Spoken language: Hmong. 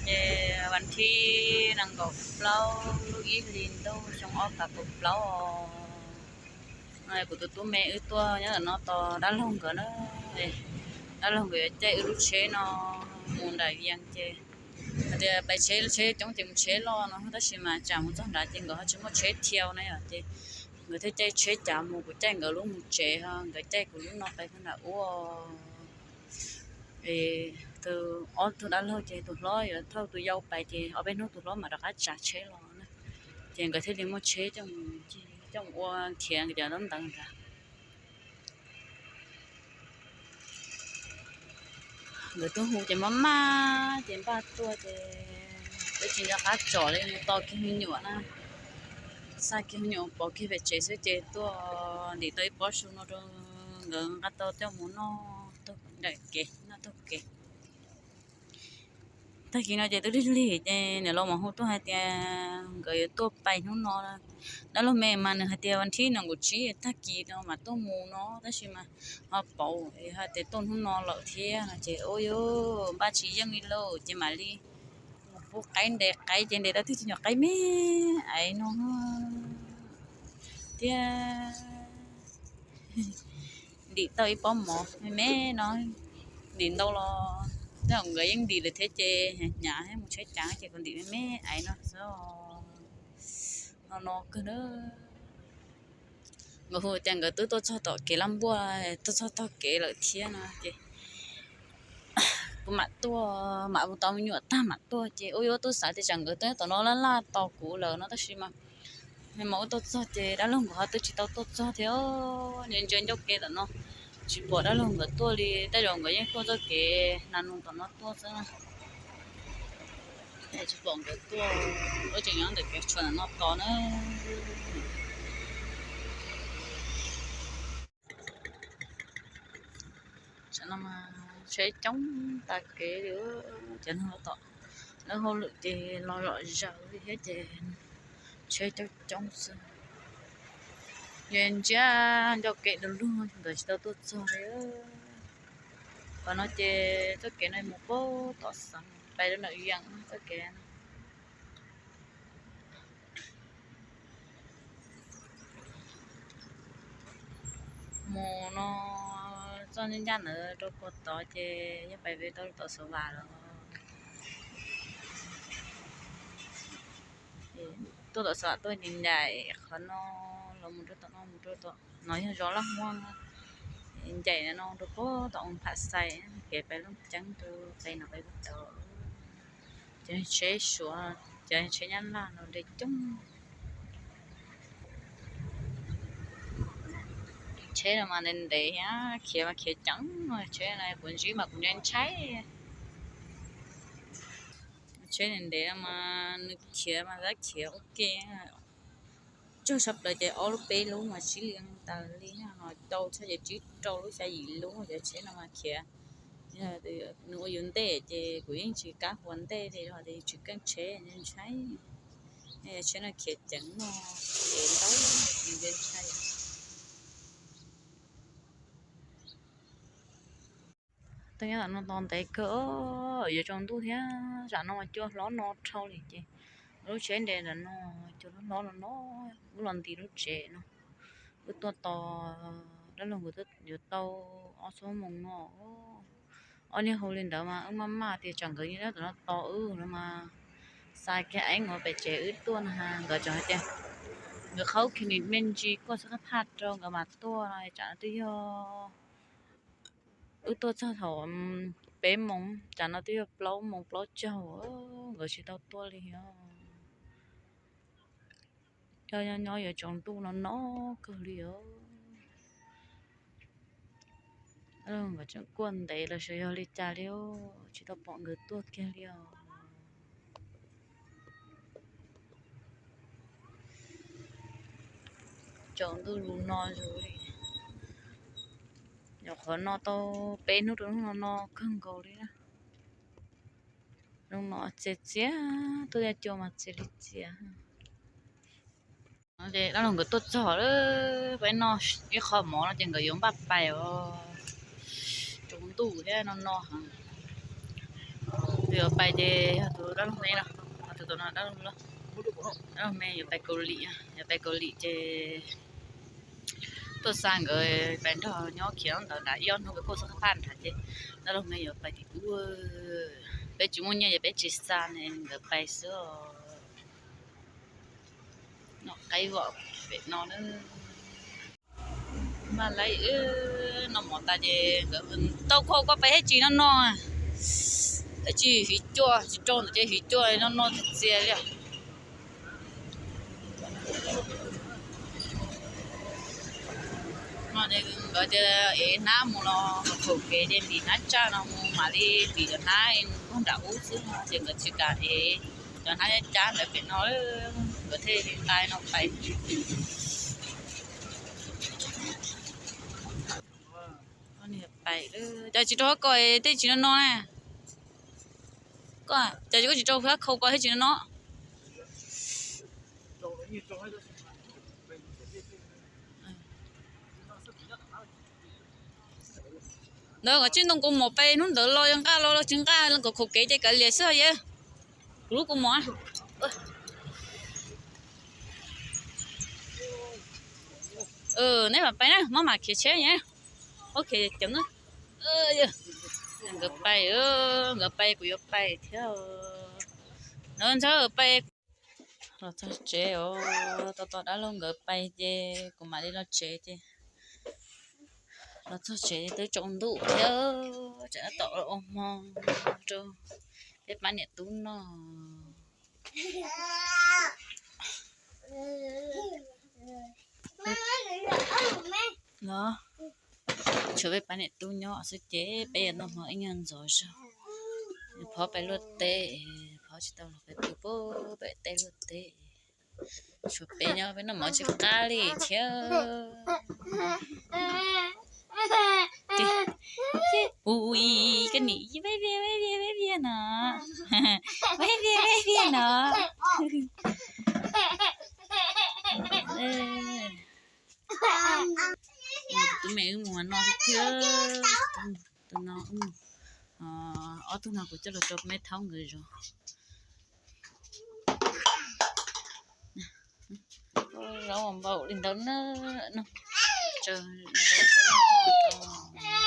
Ces vas thib nees nkaum plaub lub ib hlis ntuj xyoo ob phav kaum plaub os. No kuv tus tub me wb tuaj nyob ntawm no tos dab laug nkawd na. Dab laug nkawd yuav caij wb lub tsheb no mus nram Vias ces hais tias pais tsheb, tsheb coob ces mus tsheb loj no, tab sis mas tsam mus txog nrad ces nkawd ho tsis muaj tsheb thiau na yom, ces nkawd thiaj caij tsheb cav mus, kuv caij nkawd lub mus tsev, nkawd caij kuv lub no pais rau nram ub. Tus ob tug dab laug ces tus hlob yuav thauj tus yau pais ces ob peb hnub tus hlob mam rov qab tsav tsheb los na. Ces nkawd thiaj li muaj tsheb coj mus ua khiav nkawd cov ntaub ntawv nrad. Nkawd twb hu ces maj maj ces npaj tuaj ces twb tsis nco qab tsom li, mus tos kiag me nyuam na, xa kiag me nyuam pov kiag pem tsev xwb ces tuaj ntim tau ib pob su no rau nkawd nqa tau coj mus noj taug kev, noj taug kev. Tag kis no ces twb lig lig ces niam laus mam hu tuaj hais tias nkawd yuav tuaj pais hnub no. Dab laug me mas nws hais tias vas thib nees nkaum tsib tag kis no mam tuaj mus no, tab sis mas ho pauv hais tias tuaj hnub no lawm thiab no ces ua yuav npaj tsis yeej li lauj, ces mam li mus pub qaib ntes, qaib ces ntes tau twb tsis nyuam qaib me aiv no thiab. Ntim tau ib pob mov me me no, ntim ntau los tej zaum nkawd yeej ntim lawm thiab ces hnyav hnyav mus tsheb cav ces kuv ntim me me aiv no xwb. No no kawg na. Nkawd hu tias nkawd twb tuaj txog tom kev laj npuaj, tuaj txog tog kev lawm thiab no ces kuv mam tuaj, mam mus tos me nyuam tag mam tuaj ces ua yuav tub xav tias tsam nkawd twb tom no laj laj tos kuv lawm no, tab sis mas mas ua tuaj txog ces dab laug nkawd ho twb tsis tau tuaj txog thiab. Ntsia ntsia ncauj ke tom no tsis pom dab laug nkawd tuaj li, tej zaum nkawd yeej tuaj txoj kev nas nus tom no tuaj xwb na. Tsis pom nkawd tuaj, ua tseem nyob ntawm kev tshuam ntawm no tos na. Tam no mas tsheb coob tas kev li, cov neeg tom lawv hauj lwm ces los zom zaws li thiab ces tsheb coob coob xwb. Yog ntsia ncauj ke du lug ntawd tsis tau tuaj txog li. Qhov no ces txoj kev no mus puag tom Xeev pais rau nram Vias txoj kev mus no, txoj ncaj ncaj ntawd rau puag tod ces yog pais ve tau tom Xav Vam lawm. Tuaj tom Xav Vam tuaj ncaim ncaim qhov no los mus rau tom no, mus rau tom no yog zos Laj Huab, ncaim no rau puag tom Pham Xais, kev pais Looj Ceeb rau pem no pem puag tod. Cov tsheb Suav, cov tsheb Nyab Laj no nres coob. Tsheb no mas ntev ntev thiab, khiav mas khiav ceev, tsheb no kuv ntsib mas kuv ntshai ntshai. Tsheb ntev ntev mas nws khiav mas tab khiav ua ke, tsawg sab plaws ces ob lub peb lub mas sib li tas li, ho cau tshaj ces tsib rau lub xya yim lub. Cov tsheb no mas khiav, nws ua yus ntej ces kuv yeej tsis kam ua ntej li, ho tsis keej tsheb ntshai. Tsheb no khiav ceev no, ces ntau ntshai. Tuaj nyob tom no tos ntev kawg, yuav tsaus ntuj thiab. Tam no mas cua hlob no dhau li ces lub tsheb nres ntawm no, cua hlob hlob no no, wb los nti lub tsev no. Wb tuaj tos dab laug nkawd twb yuav tau ob xuab moos no. Ob niag hu li ntawd mas wb maj maj tias tsam nkawd nyob tom no tos wb no mas, xav kiag eeb ua pem tsev wb tuaj no, nkawd tseem hais tias nkawd qhaub kiag nws me ntsis kuaj xab qab phaj rau nkawd mas tuaj no, tsam no twb yog wb tuaj txog thaum peb moos, tsam no twb yog plaub moos plaub caug, nkawd tsis tau tuaj li os. Nyob nyob yuav tsaus ntuj no no kawg li os. Nkawd tseem kuaj ntev los sis yog li cas li, tsis tau pom nkawd tuaj kiag li os. Tsaus ntuj zus no zus li. Nyuam qhuav no tau peb hnub rau hnub no no kawg nkaus li na. Hnub no txias txias, tuaj tiaj cua mas txias li txias. Dab laug nkawd tuaj txog lawm, peb noj ib qho mov no ces nkawd yuav npaj pais os. Tsaus ntuj thiab no no heev. Yuav pais ces yog tus dab laug me no, tus no dab laug, dab laug me yuav pais Kaus Lim, yuav pais Kaus Lim ces tuaj xa nkawd pais nrog nyob khiav ntawd nram ib ob hnub nkawd kuj xub qab phaj nrad ces dab laug me yuav pais tim ub. Peb tsis muaj nyiaj ces peb tsis xa ne, nkawd pais xwb os. Noj qaib vom pem no na. Maj laib no mov tas ces nkawd tau kho koj pais thiab tsis no no. Tsis hiv cuaj tsis rau ntawd ces hiv cuaj no no txias txias li. No ces nkawd tias ev hnab mus los khaum kev ces ntim hnab tsaj no mus mam li ntim cov hnab puag nram ub xwb no ces nkawd tsis kam ev cov hnab cab ntawd pem no, nkawd thiaj li nqa no pais. Pais, cas tsis rau koj tej tsis no no na. Koj cas koj tsis rau khaum koj thiab tsis no no. Ntawd kom tsij ntoo kaus mom pais hnub ntawd los yog nqa los los tsis nqa los kom khaum kev ces kav liam xwb yawg. Kuv lub kaus mom. Neb mam pais na, maj mam khiav tsheb na. Ob khiav ceev na. Nkawd pais, nkawd pais kuv yuav pais thiab. Ntxhab pais. Los txog tsev os, tos tos dab laug nkawd pais ces kuv mam li los tsev ces los txog tsev twb tsaus ntuj thiab, tsam tab tom ua hmo rau peb pab niam tub noj. Los tshuav peb pab niam tub nyob xwb ces peb yuav noj hmo ib nyuag ntxov zog. Phov pais luaj teb, Phov tsis tau los peb pw pem teb luaj teb. Tshuav peb nyob peb noj mov tsis qab li thiab. Ui, koj nim vaib vias vaib vias vaib vias no, vaib vias vaib vias no. Tus me wb mus no thiab, tus no, ob tug no kuv coj los rau meb thaub nkawd zov. Zaub npaum li ntawd na, no, tsaws zaub rau.